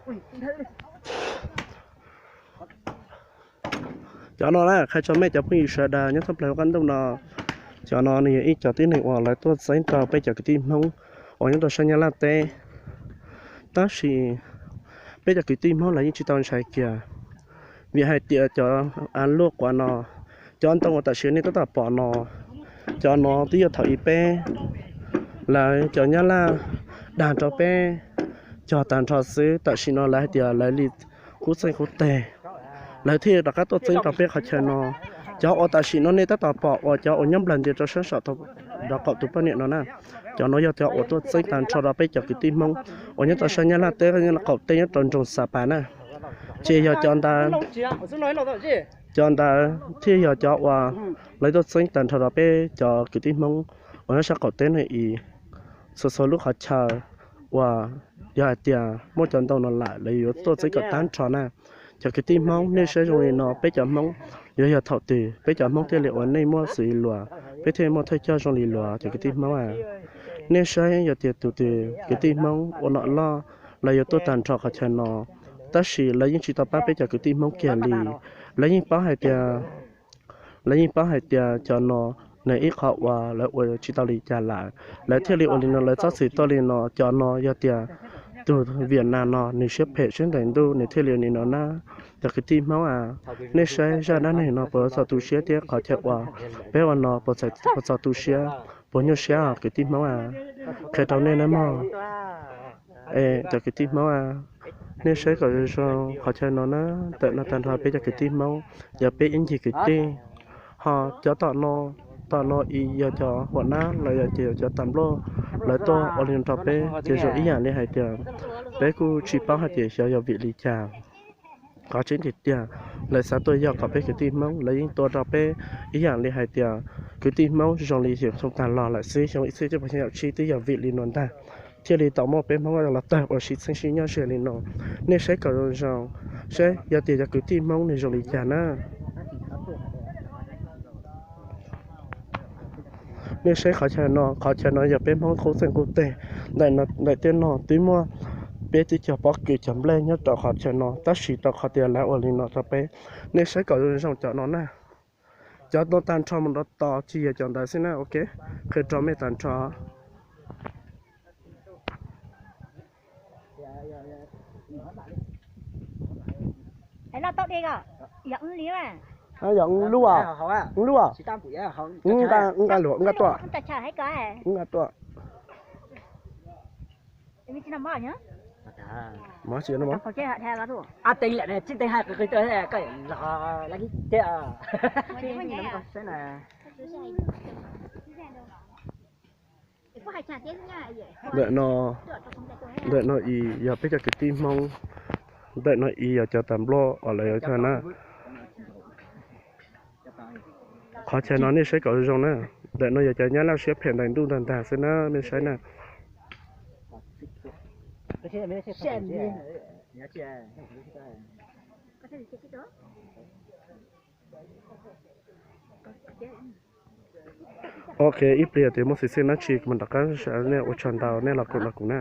Cov no na, qhia rau mej cov phooj ywg sawv daws nyob thoob plaws lub qab ntuj no, cov no nws yog ib cov tib neeg uas lawv tuaj txeeb rau peb cov kwv tij Hmoob uas nyob rau sab Nyab Laj teb. Tab sis peb cov kwv tij Hmoob lawv yeej tsis tau ntshai kiag, vim hais tias cov av luaj quav no, cov ntoo uas tam sim nej tab tom pom no, cov no twb yog thaum ub peb, lawv cov Nyab Laj dag rau peb cog tag nrho xwb. Tam sim no lawv hais tias lawv li qub txeeg qub teg, lawv thiaj rov qab tuaj txeeb rau peb qhov chaw no. Cov uas tam sim no nej tab tom pom uas cov uas nyob nplawg ntias rau sab saum rau qaum tus poj niam no na, cov no yog cov uas tuaj txeeb tag nrho rau peb cov kwv tij Hmoob uas nyob rau sab Nyab Laj teb qaum teb nyob rau nroog Xa Pas na. Ces yog cov ntawd, cov ntawd thiaj yog cov uas lawv tuaj txeeb tag nrho rau peb cov kwv tij Hmoob uas nyob sab qaum teb no es txhua txhua lub qhov chaw uas yog hais tias muaj cov ntoo no lawm lawv yuav tuaj txeeb kom tag nrho na. Cov kwv tij Hmoob, nej saib zoo li no peb cov Hmoob, yuav yog thaum twg peb cov Hmoob thiaj li ua neej muaj xws li luag, peb thiaj muaj thawj coj zoo li luag cov kwv tij Hmoob a. Nej saib yog tias tus twg kwv tij Hmoob ua nom loj, lawv yuav tuaj tag nrho qhov chaw no, tab sis lawv yeej tsis tau pab peb cov kwv tij Hmoob kiag li. Lawv yeej paub hais tias lawv yeej paub hais tias cov no nws ib qho uas lawv ua tsis tau li cas lawm, lawv thiaj li ua li no, lawv txhob txwm tuaj li no. Cov no yog tias tus Viam Nas no nws siab phem siab ntees ntuj nws thiaj li ua li no na. Cov kwv tij Hmoob a, nej saib zaj dab neeg no puas txaus tu siab thiab qhov chaw uas peb ua no puas txaus tu siab, puas nyuaj siab os kwv tij Hmoob a? Qhia rau nej na mog. Es cov kwv tij Hmoob a, nej saib kom zoo zoo qhov chaw no na, ntawm no tag nrho peb cov kwv tij Hmoob, yog peb ib ncig kwv tij. Ho cov tom no, tom no es yog cov huam nab los yog ces yog cov tas nploj, lawv tuaj ua li no rau peb ces zoo ib yam li hais tias peb kuj tsis paub hais tias xyov yog vim li cas. Qhov tseeb tiag tiag, lawv xav tuaj yog kom peb kwv tij Hmoob, lawv yeej tua rau peb ib yam li hais tias kwv tij Hmoob zoo li xyoo tag los lawm xwb, xyoo ib txhiab cuaj pua xya caum tsib twb yog vim li no ntag, thiaj li tau muaj peb Hmoob los tawg ua sib txheeb sib nyob ze li no. Nej saib kom zoo zoo, saib yog tias cov kwv tij Hmoob nws zoo li cas na. Nej saib qhov chaw no, qhov chaw no yog peb Hmoob qub txeeg qub teg. Ntawm tej no twb muaj peb twb cog pob kws cog nplej nyob rau qhov chaw no, tab sis rau qhov tias lawv ua li no rau peb. Nej saib kom zoo zoo cov no na. Cov no tag nrho mus rau tod tsis yog cov ntawd xwb na, ok, qhia rau mej tag nrho. Yog wb lub, wb lub, wb nqa luag, wb nqa tuaj, wb nqa tuaj. Ntawm no, ntawm no es yog peb cov kwv tij Hmoob, ntawm no es yog cov tas nploj uas lawv yuav cog na. Qhov chaw no nej saib kom zoo na, ntawm no yog cov nyab laj siab phem ntais ntuj ntag ntag xwb na, nej saib na. Ok, ib pliag tias muaj xwm txheej dab tsi kuv mam rov qab sau nej, ua tsaug ntau nej los koom nrog kuv na.